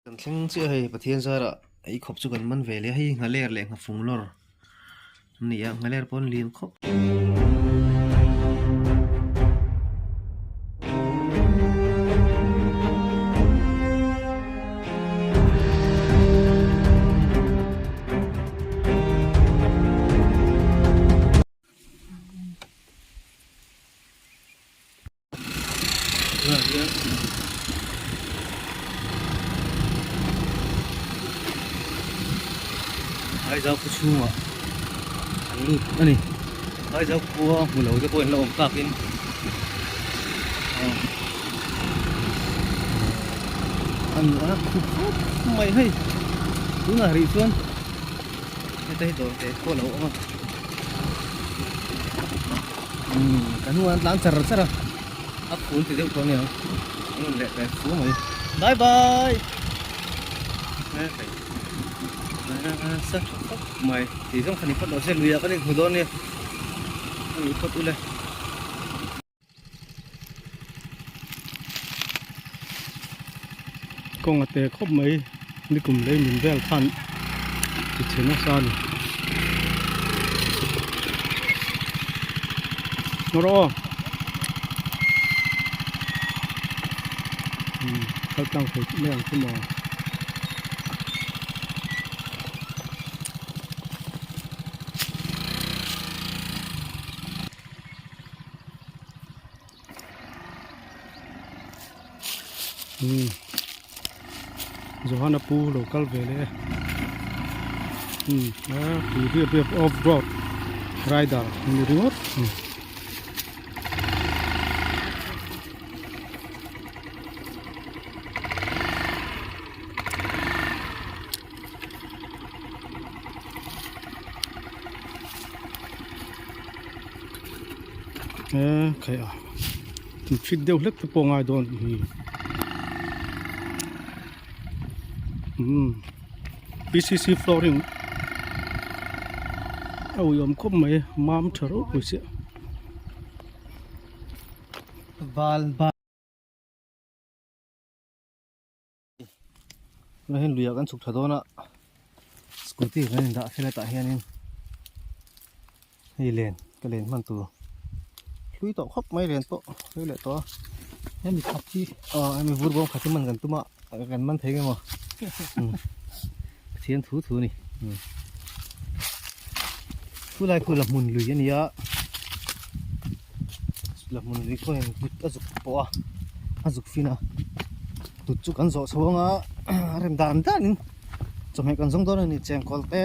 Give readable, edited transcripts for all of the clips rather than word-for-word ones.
Kan thleng chiah hei Pathian zarah ei khawp chu kan man ve leh a hei nghaler leh nghafung lawr an ni a nghaler pawh an lian khawp. Aizawl khaw chhungah an lut a ni Aizawl khua hmu lo te pawh an la awm takin an a khup khawp mai hei tunah rih chuan heta hi dawr te pawh a lo awm a umm ka hnungah an tlan char char a a phul ti deuh tawh a ni ang an rawn leh ve fu mai bye bye nasa tha khawp mai tih zawng kha ni phawt lo se lui ah kan inhmu dawn nia a ni phawt ule. Kawng a te khawp mai nikum lei min vel khan ti chhe nasa a ni. Ngaw rawh aw. Umm kal tlang thei mai ang chu maw. Umm Johana pu lo kal ve leh e umm a tui riap riap off road rider ni ringawt umm. He khai a in fit deuh hlek te pawh a ngai dawn hi umm pcc flooring a uiawm khawp mai mam tha ropui chiah. Val Tunah hian luiah kan chhuk tha dawn a scooty kan indah fel a tah hianin hei len ka len hman tur hlui tawh khawp mai len pawh hlui leh tawh a hemi khat hi aw hemi vur bawm khat hi man kan tum a kan man thei nge maw Pathian thu thu a ni thu lai khu la hmun lui a ni a la hmun lui khuanin tut a zuk pawh a a zuk fin a tut chu kan zawh chho anga a rem dan danin chawhmeh kan zawng dawn a ni chengkawl te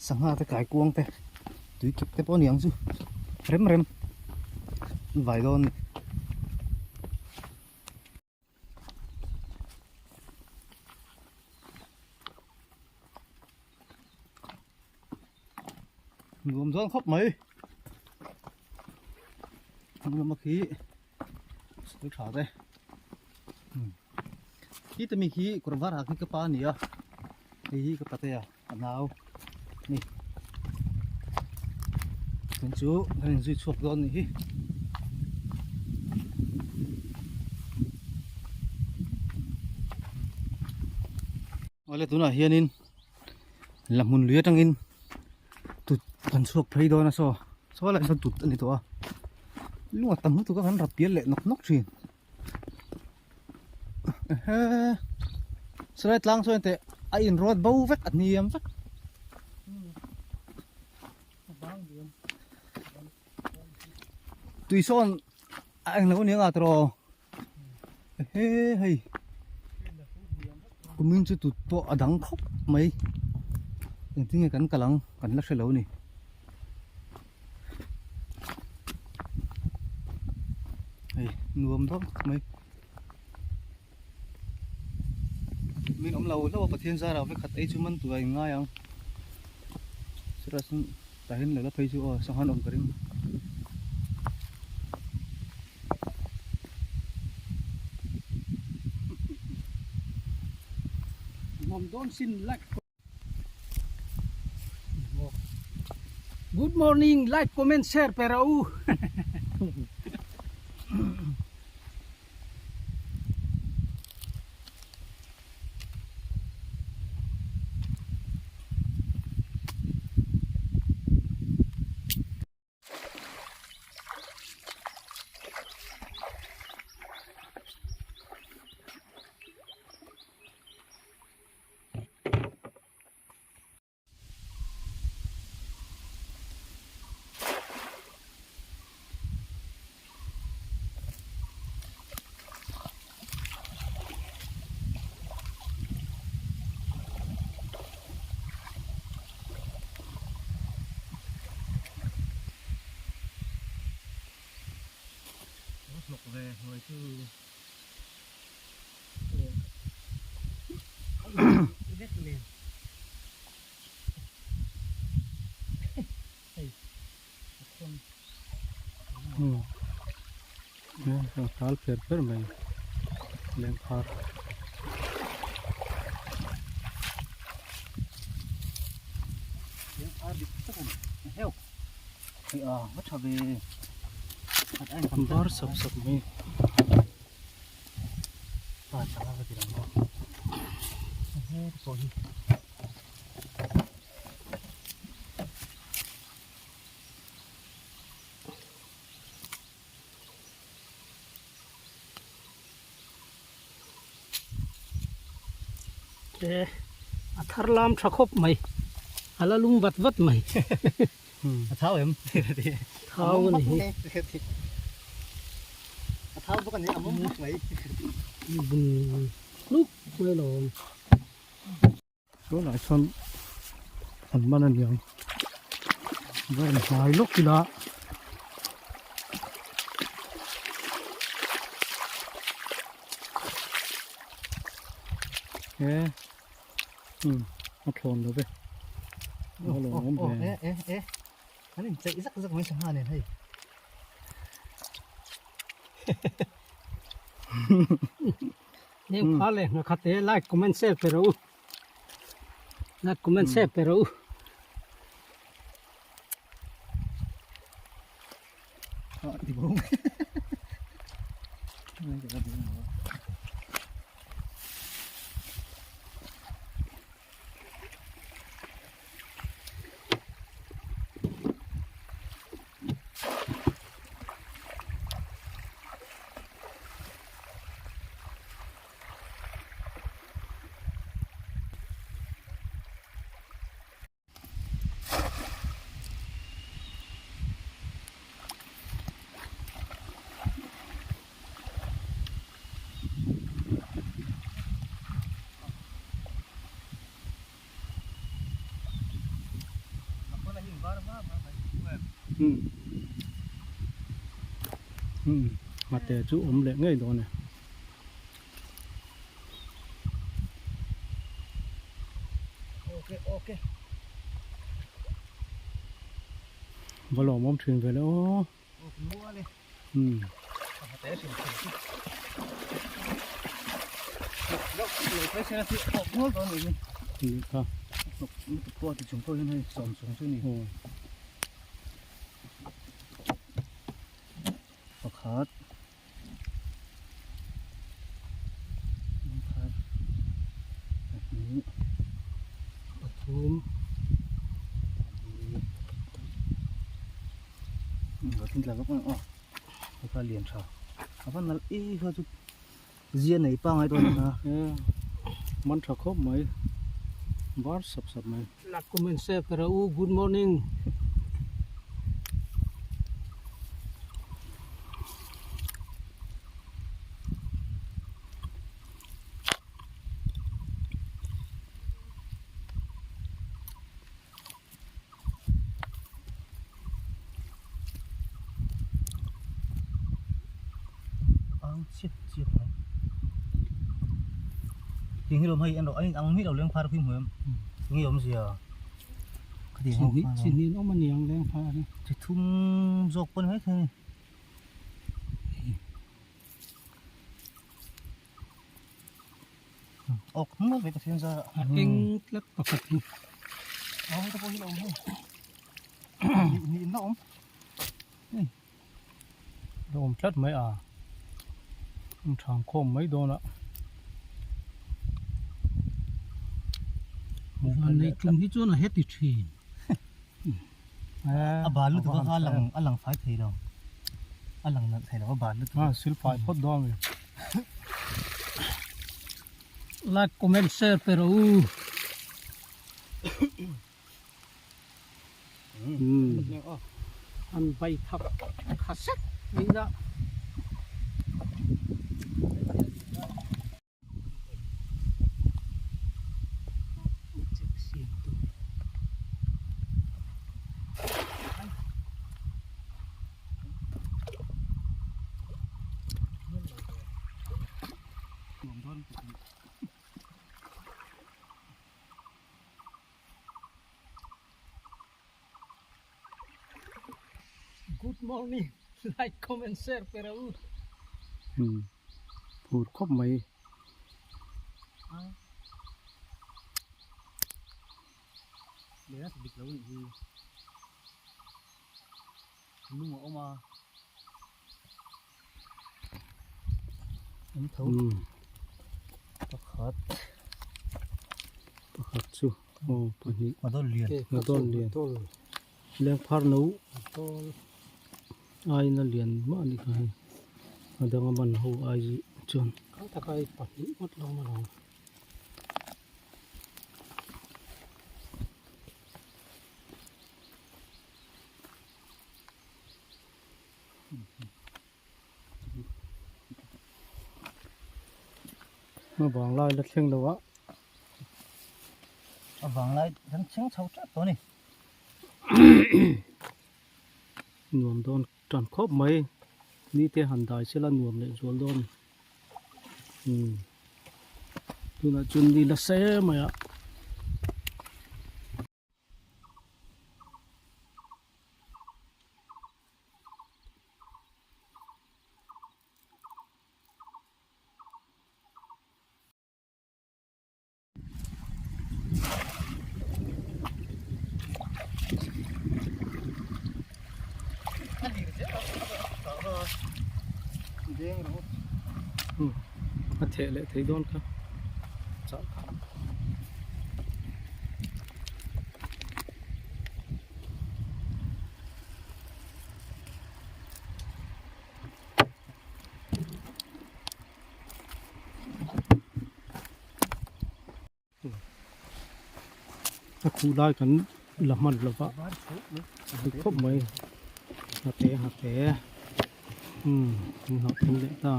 sangha te kaikuang te tui kep te pawh a ni ang chu rem rem an vai dawn a ni. Nuam dawn khawp mai hnung lama khi sawi tha te khi te mi khi kawr var ha khi ka pa a ni a hei hi ka patea a nau a ni tun chu kan inzui chhuak dawn a nih hi. Awle tunah hianin la hmun lui atangin tut kan chhuak phei dawn a saw saw lai sawn tut a ni tawh a lung a tam lutuk a kan rap pial leh nawk nawk thin ehe saw lai tlang sawn teh a inrawt bo vek a hniam vek tui sawn a englo a ni ang a tiraw. Ehe hei kumin chu tut pawh a dang khawp mai engtin nge kan kal ang kan la hre lo a ni. Hei nuam dawn khawp mai min awm lo hlauh a Pathian zarah vekhat ei chu man tur a inngai ang chutah chuan tah hian lo la phei chu aw sangha an awm ka ring. Good morning like comment share pe rawh u. ve hnuai chu. Tal fer fer mai lengphar. Lengphar dik tak a ni. Heuh. Hei a va tha ve. Bar sap sap mai. Pa changa ka ti lang bawk. He te pawh hi. Te a thar lam tha khawp mai a la lum vat vat mai. A thau em? Thau a ni hi. A thau bawk a ni a mawm bawk mai. Bun hluk mai lo awm. Tunah chuan an man a niang va in hnai lawk ila e um a thlawn lo ve a lo awm ve e e an in cheih zak zak mai sangha nen hei Neng phar leh hna khat te like comment share pe rawh u like comment share pe rawh u. Ah ti bawng. Ngate chu awm leh ngei dawn e. Okay, okay. Va lawmawm thin ve le aw. Pakhat pakhat pahnih pathum Lo thin tla vak mai aw hei kha lian tha a va nalh e kha chu zia nei pangai dawn a ni a. Man tha khawp mai var sap sap mai. Like comment share pe rawh u good morning. Ang chiap chiap mai Ting hi lo hei en rawh a in ang miah lo leng phar khi hmu em enge awmzia khatiang ho khan Chi hnih an awm a ni ang leng phar hi chi thum zawk pawh ni maithei a ni. Awk hmul ve Pathian zarah. A eng tlat pakhat hi. Aw heta pawh hi la awm hei. Ni in la awm. Hei. La awm tlat mai a. An thang khawm mai dawn a. Van nei tum hi chuan a heti thin. A bal lutuk a kha a lang a lang fai thei lo. A lang nalh thei lo a bal lutuk. A sil fai phawt dawn a ni. Like comment share pe rawh u. An bai thak kha sek mai ila. morning like comment share pe rawh u. Umm phur khawp mai. Dik lo nih hi. Lung a awm a. An tho. Pakhat. Pakhat chu aw pahnih. Ngadawl lian. Ngadawl lian. Leng phar no aiin a lian mah a nih kha hei. A danga ban ho ai chuan. Kal taka hei pahnih ngawt lo awm alawm. A vang lai la thleng lo a. A vang lai kan thleng chho tep tawh a ni. Nuam dawn tan khawp mai. Ni te han dai sela nuam leh zual dawn. Umm tunah chuan ni la se mai a. A theh leh thei dawn kha. A khuh lai kan la hman lo va a khawp mai hnate hnate umm an hlauh thum leh ta.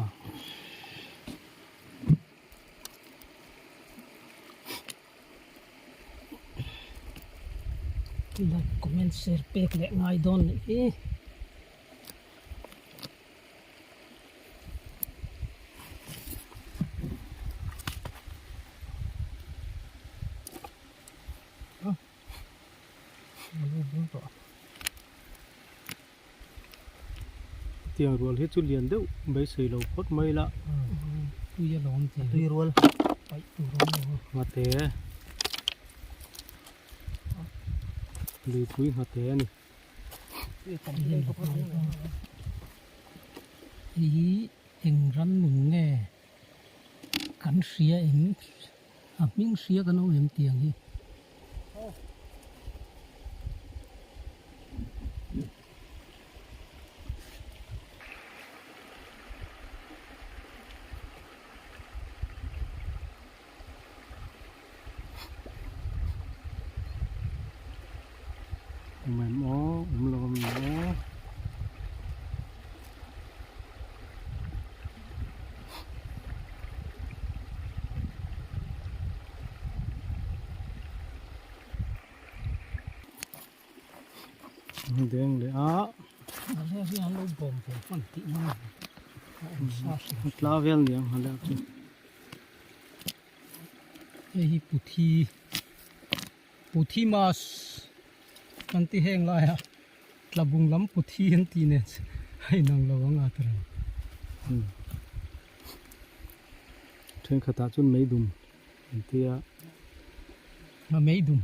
Like comment share pek leh ngai dawn nih hi. Tiang rual hi chu lian deuh beisei lo phawt mai la. Tui a lawm tih. Tui rual. Paih tur a awm lo. Nghate. Luipui nghate a ni. Hei hi eng ram nun nge kan hria em a hming hria kan awm em tiang hi. Awm em aw awm lo awm lo aw. Deng leh a. Tla vel niang ha leh chu. Hei hi puthi puthi mas an ti heng laia tlabung lam puthi an tih nen a inang lo ang a tiraw. Thenkhatah chuan meidum an tia. A meidum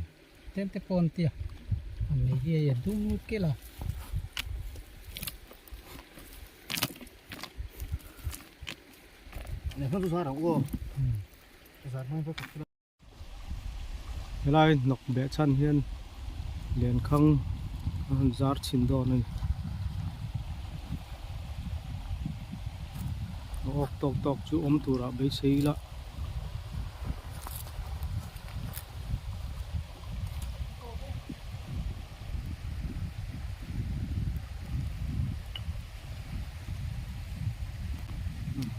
tlem te pawh an tia a mei hi hei a dum kel a. Helai hnawk beh chhan hian lenkhang a han zar chhin dawn a ni. A awk tawk tawk chu awm turah beisei ila.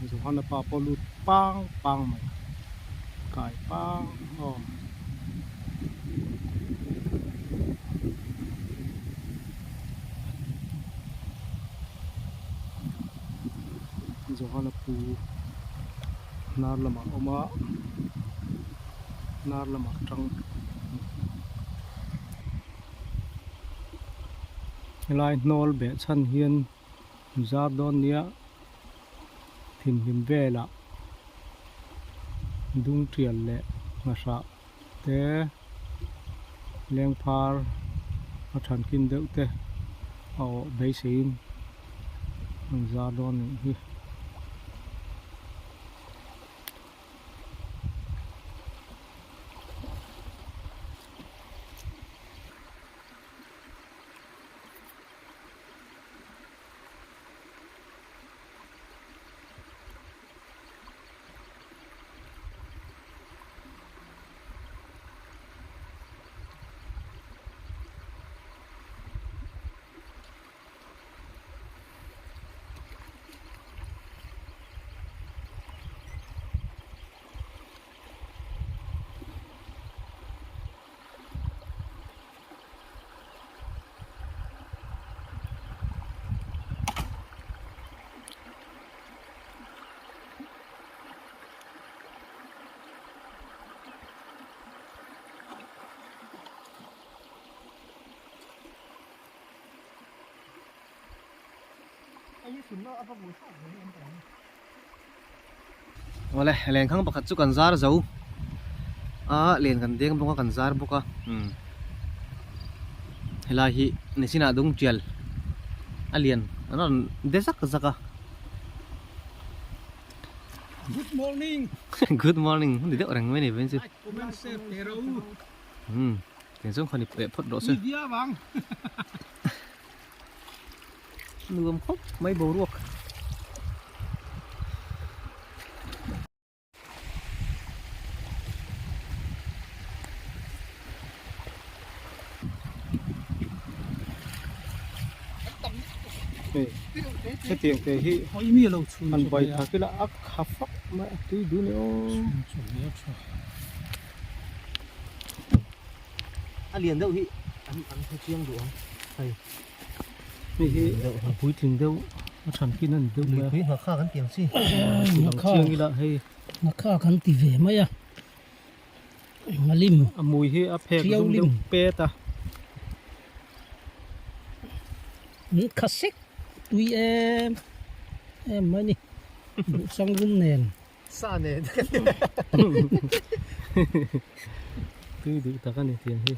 Johana pa pawh lut pang pang mai kai pang aw. Johana pu hnar lamah a awm a hnar lamah tang. Helai hnawl beh chhan hian zar dawn nia thinhlim velah dung tial leh nghahrah te lengphar a thankin deuh te a awh beiseiin an zar dawn anih hi. Awle lenkhang pakhat chu kan zar zo a len kan deng bawk a kan zar bawk a umm helai hi nichinah dung tial a lian an rawn de zak zak a. Good morning. Good morning hun ti deuh reng mai a ni vawiin chu. Like comment share pe ro u. Umm tiang chuan khaw ni peh phawt rawh se. Mi bia vang. Nuam khawp mai boruak. Hetiang te hi han bai thak ila a kha fak mai a tui dun e aw. A lian deuh hi an an hmu chiang duh ang hei. Hei hi a puitling deuh a than kin a ni deuh mai a. Luipui nghakha kan ti ang chi. Lang chiang ila hei. Nghakha kan ti ve mai a. Nghalim. A mui hi a phek zum deuh pet a. An kha sek tui em em mai ni. Buhchang rum nen. Sa nen Tui duh tak a ni tiang hi.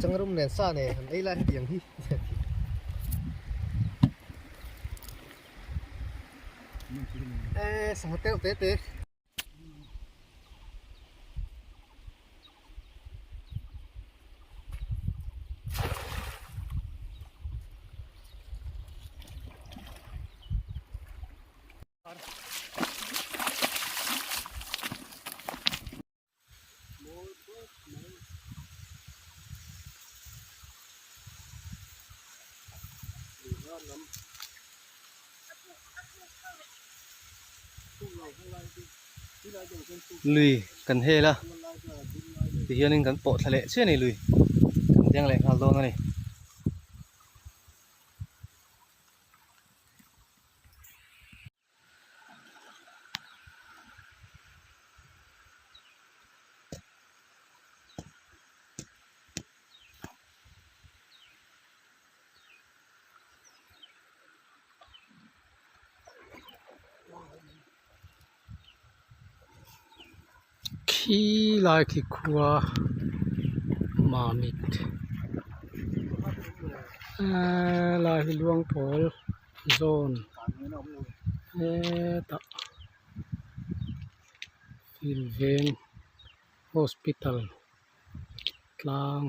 Changrum nen sa nen han ei lai hetiang hi. E sangha teuh te te. Lui kan hel a tihianin kan pawh thla leh chiah a ni lui kan deng leh nghal dawn a ni. Khi lai khi khua mamit eee lai hi luang pawl zawn hetah field veng hospital tlang.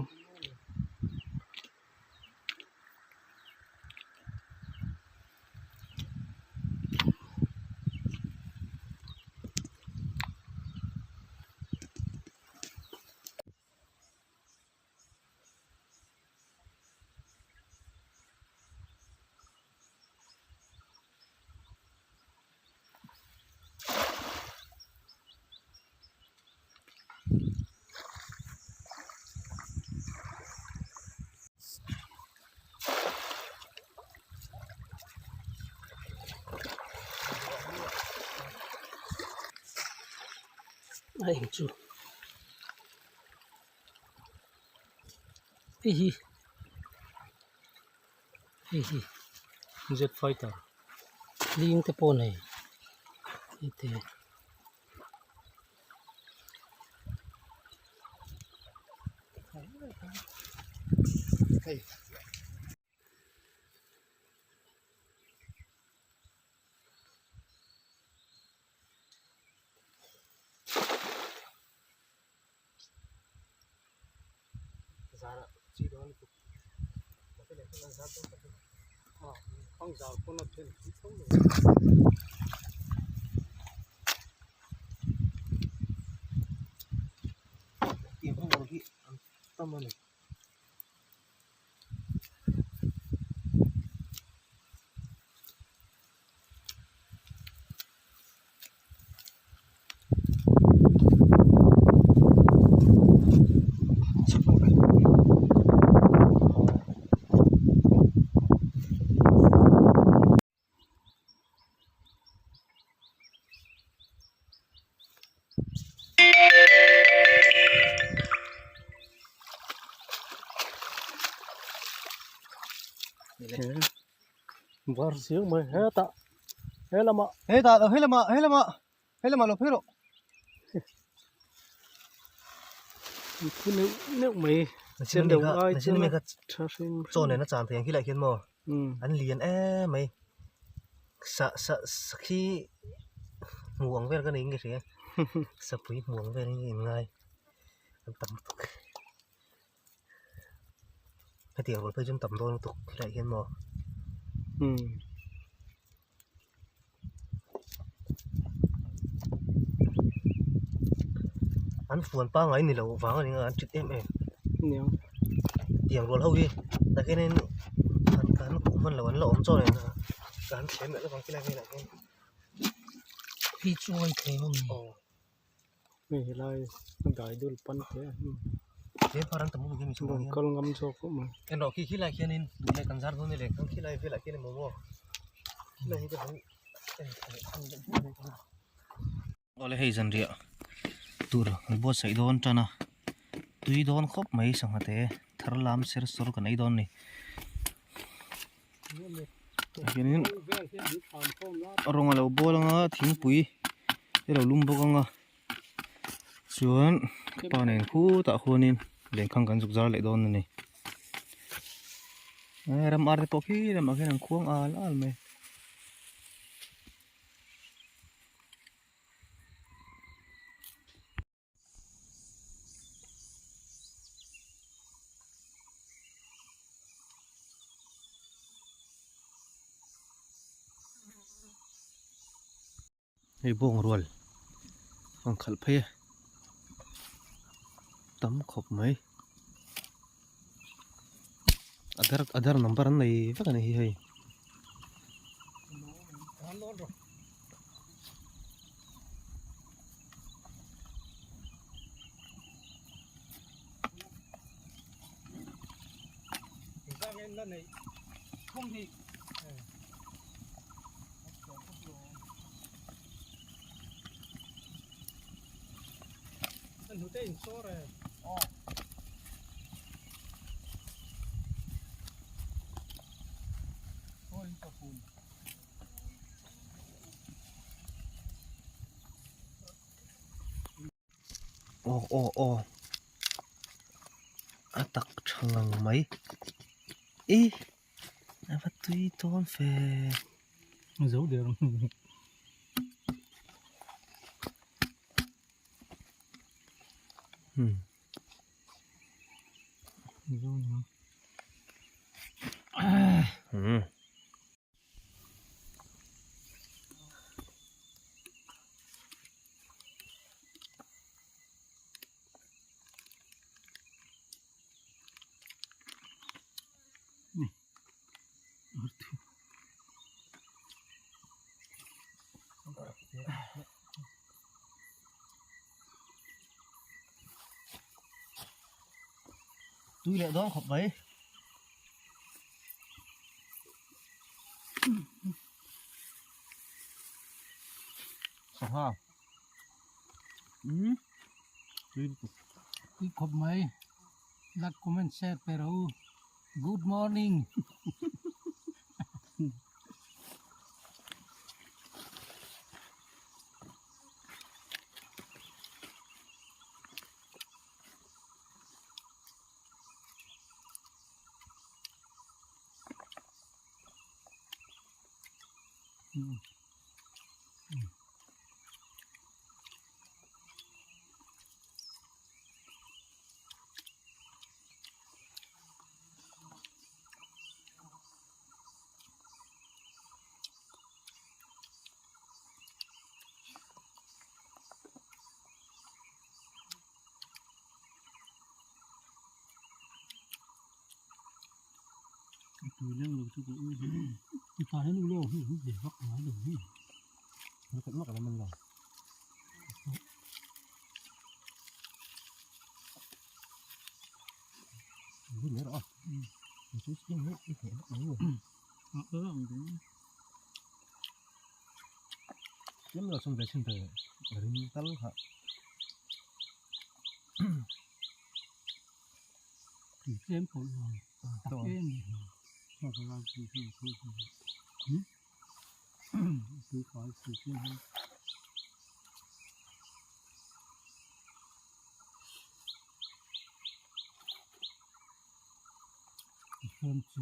A eng chu. Hei hi hei hi Jet fighter ling te pawh nei hei te. Hei. Tam a ni. Var chiang mai hetah he lamah hetah lo he lamah he lamah he lamah lo phei rawh thu neuh neuh mai chen deuh ai chuan tha hrim chaw nen a chan thei ang khi lai khian maw an lian em mai sa sa sakhi hmu ang vel ka niin ka hria sapui hmu ang vel in ka inngai an tam lutuk hetiang rual phei chu an tam dawn lutuk helaiah hian maw. An fuan pangngai ni lo vang a ni ang an tit em em tiang rual ho hi takinin an kan khuh hman lo an la awm chaw nen a kan thlem leh lovang khilai velah hian hi chu a thei a ni aw hei helai a dai dul pan te a rawn kal ngam zawk khawp mai. En rawh khi khilai khianin duh leh kan zar dawn a ni kan khilai velah khian emaw maw khilai hi ka han en leh en leh hmuh mai thei a. Awle hei zanriah tur an buatsaih dawn tan a tui dawn khawp mai sangha te thar lam ser sawr kan ei dawn a ni. Hianin rawng a lo bawl anga thingpui te lo lum bawk anga chuan ka pa nen khutah khuanin lenkhang kan zuk zar leh dawn a ni ram ar te pawh khi lamah khian an khuang al al mai. Hei bawng rual an khalh phei a tam khawp mai adhar adhar number an nei vek a ni hi hei. Aw aw aw a tak tha ngang mai ih a va tui dawn ve zo der Hmm. Tui leh dawn khawp mai. Sangha. Tui lutuk. Tui khawp mai. Like comment share pe rawh u. Good morning. Tui leng lo chu ka ui hle. Ti tah hian ulo hi an ve vak ngai lo hi. Kan mak lam an lo. Ui mai rawh a. Chu chu hi i hneh vak mai ui. A ơ ang ding. Tlem lo chum ve thin te rim tal kha. Tui tlem pawlh lo. Tak em ni. Tui fai si tlem hi. Tichuan chi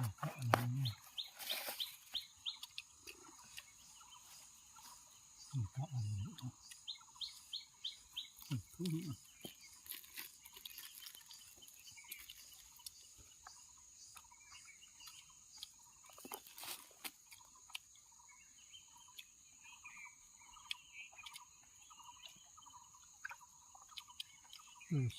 a a lo nia. Chi kha a lo a. Thu hi a. Yes.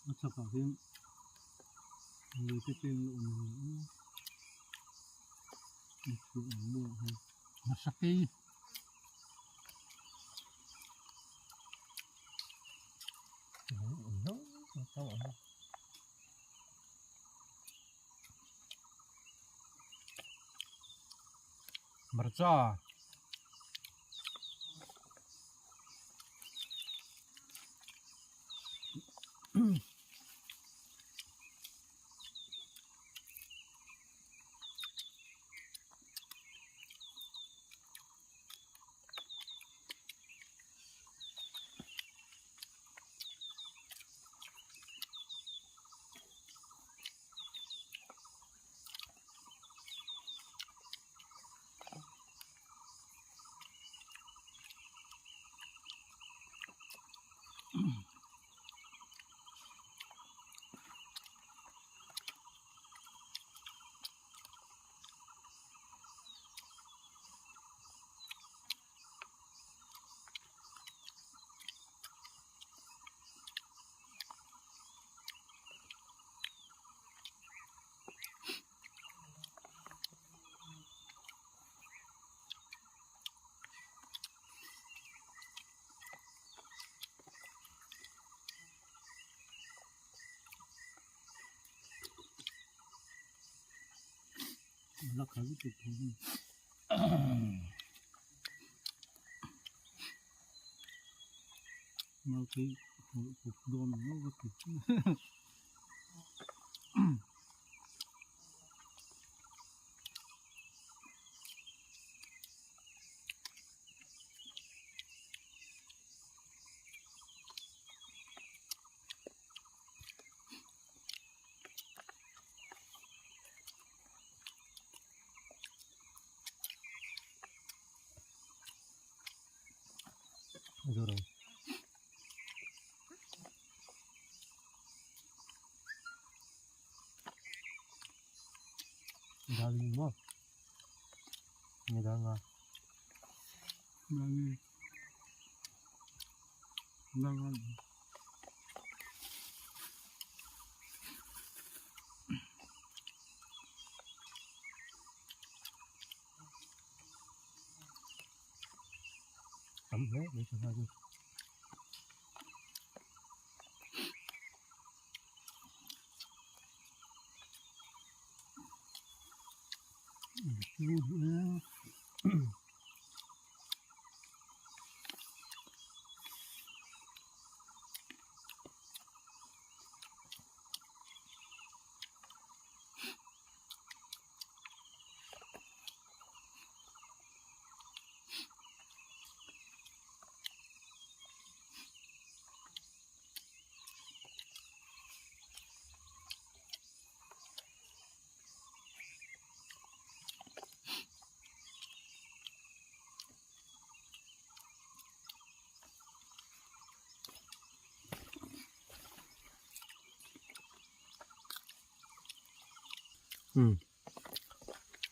A chakah hian lui te peng la awm ni a chhuah ang maw hei. Hmasakei. Hmarcha. La kha lutuk thei hi. Mau khi hawlh pawp dawn ang ngawt ka ti. Rồi. Tam hle mai sangha chu. Um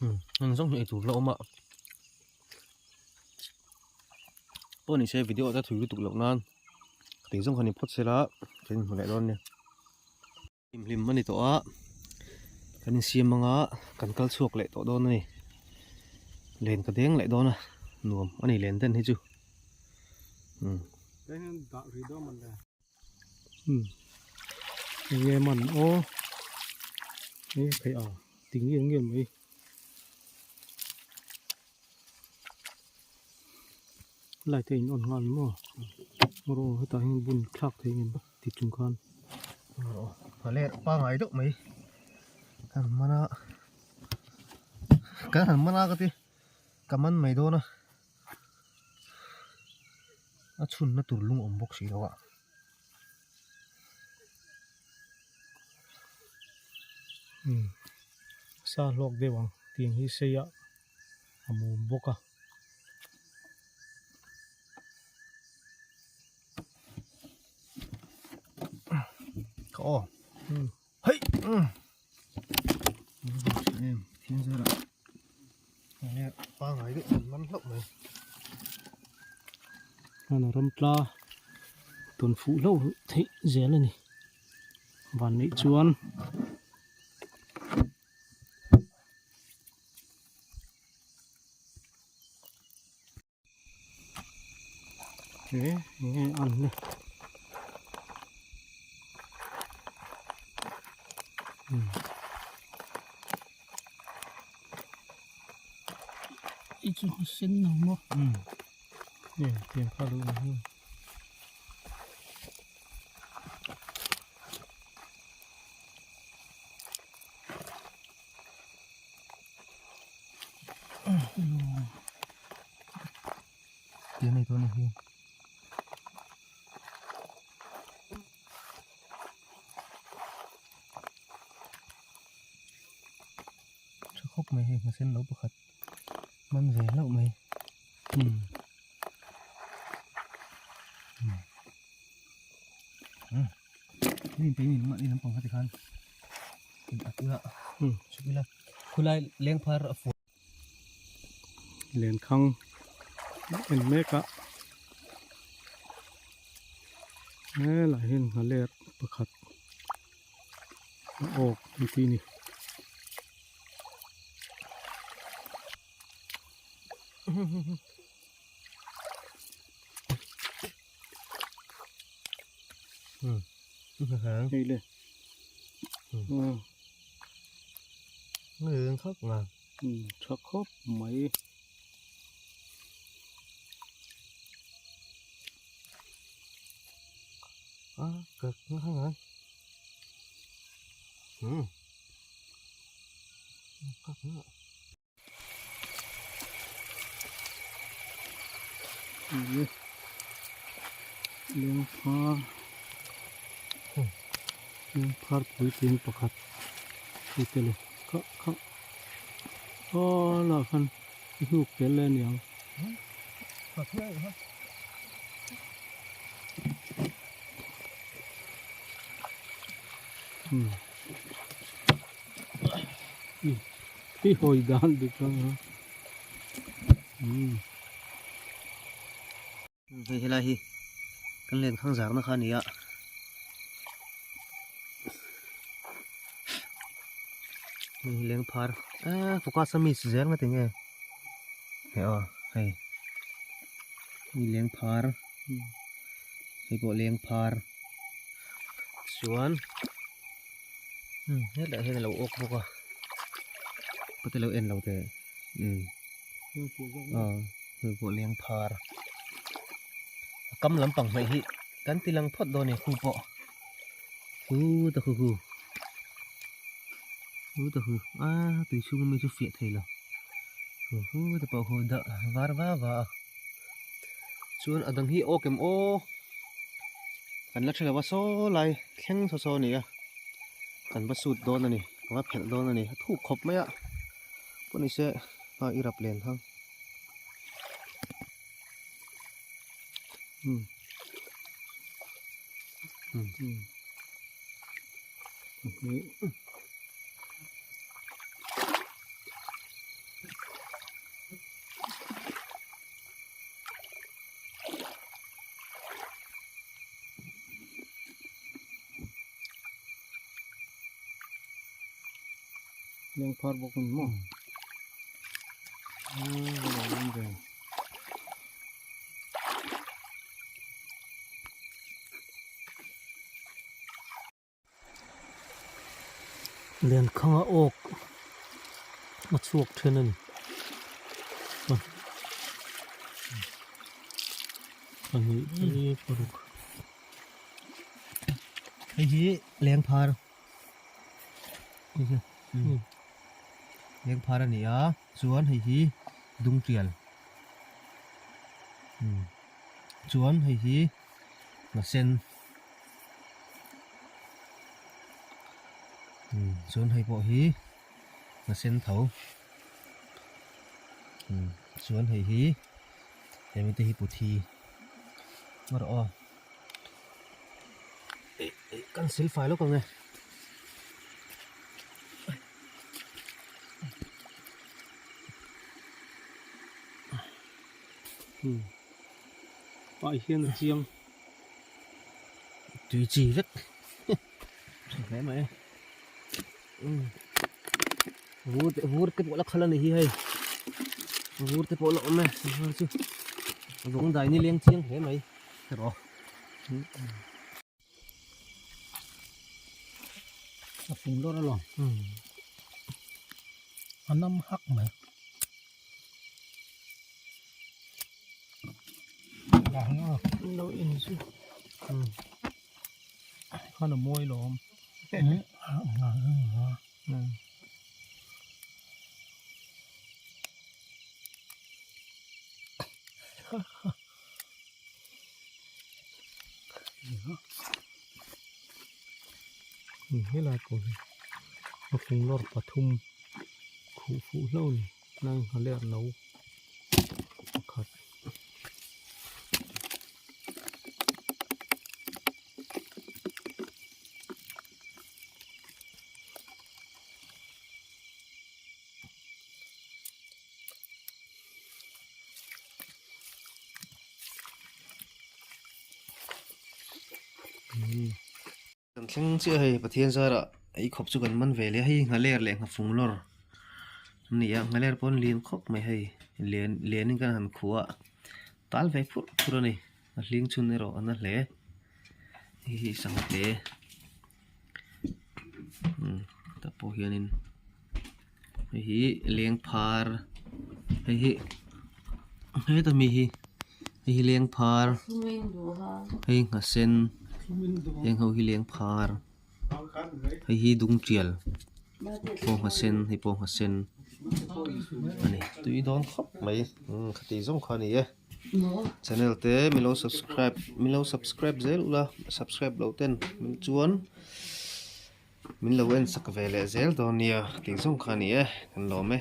um heng zawng hi eitur la awm a pawh ni se video ah te thui lutuk loh nan tih zawng kha ni phawt sela kan inhmu leh dawn nia. Hlimhlim a ni tawh a, kan insiam anga kan kal chhuak leh tawh dawn a ni. Len ka deng leh dawn a, nuam a ni len den hi chu. Umm. Enge man aw e phei a ti ngial ngial mai. Light a in on nghal maw rawh hetah hian bun thlak thei ngem ti chung khan. A let pangai deuh mai kan man a kan han man a ka ti ka man mai dawn a a chhunna tur lung awm bawk si lo a. Sa hlawk deuh ang tiang hi sei a a mum bawk a. Ka aw. Hei. Em thiên zara. Nge pangai deuh an man hlauh mai. Hman ram tla tawn fuh hlauh theih zel a ni. Van neih chuan. He nge an le I chu sen lo maw nge tiang kha lo ni. Tiang nei tawh a ni hi. Tha khawp mai hei hmasen lo pakhat man ve hlauh mai. Min pe min mahni lampang kha tikhan in at ula chhuk ila khulai leng phar a fuh. Lenkhang en mek a helai hian nghaler pakhat a awk an tih a ni. Hei le. Ngân khóc ngàn. Tha khawp mai. À, cực nó không hả? Ừ. Cực nữa. Lengphar lengphar puitling pakhat hi te le kha kha aw lah khan i hnuk tel le aniang. I hawi dan dik ang a. Hei helai hi. Kan lenkhang zarna kha a ni a. Hei hi leng phar ah focus a miss zel nga tinge hei aw hei hei leng phar hei pawh leng phar chuan umm hetlaiah hian a lo awk bawk a pawt ilo en lo teh umm aw hei pawh leng phar a kam lampang hnaih hi kan ti lang phawt dawn a ni khu pawh khu ta khu khu. Hu ta hu a tui chhung ami chu fiah thei lo hu hu te pawh hu dah var va va a chuan a dang hi awk em aw kan la tha lo a saw lai thleng saw saw a ni a kan va sut dawn a ni kan va phelh dawn a ni a thuk khawp mai a pawh ni se a i rap len hang. Leng phar bawk a ni maw? Lenkhanga awk a chhuak then a ni pahnih pali paruk hei hi lengphar lengphar a ni a chuan hei hi dungtial chuan hei hi hnahsen. Chuan hei pawh hi a sen tho chuan hei hi hemi te hi puthi a rawh aw kan sil fai lawk ang e. Pah hian a chiang. Tui chi vek tha hle mai vur te vur te pawh la khal a ni hi hei vur te pawh la awm e vur chu a vawng dai ni leng chiang hle mai erawh a fung lawr alawm a nam hak mai. Lo en chu khan a mawi lawm helai pawh hi a fung lawr pathum khuh fuh hlauh a ni. Nang ha leh no pakhat. Kan thleng chiah hei Pathian zarah ei khawp chu kan man ve leh a hei nghaler leh nghafung lawr a ni a nghaler pawh an lian khawp mai hei lian lianin kan han khuh a tal ve phurh phurh a ni a hling chhun erawh a na hle hei hi sangha te umm tah pawh hianin hei hi leng phar hei hi heta mi hi hei hi leng phar hei nghasen heng ho hi leng phar hei hi dung tial pawh nghasen hei pawh nghasen a ni tui dawn khawp mai umm khati zawng kha a ni e channel te min lo subscribe min lo subscribe zel ula subscribe loh ten chuan. Min lo en sak ve leh zel dawn nia tih zawng kha a ni e, kan lawm e.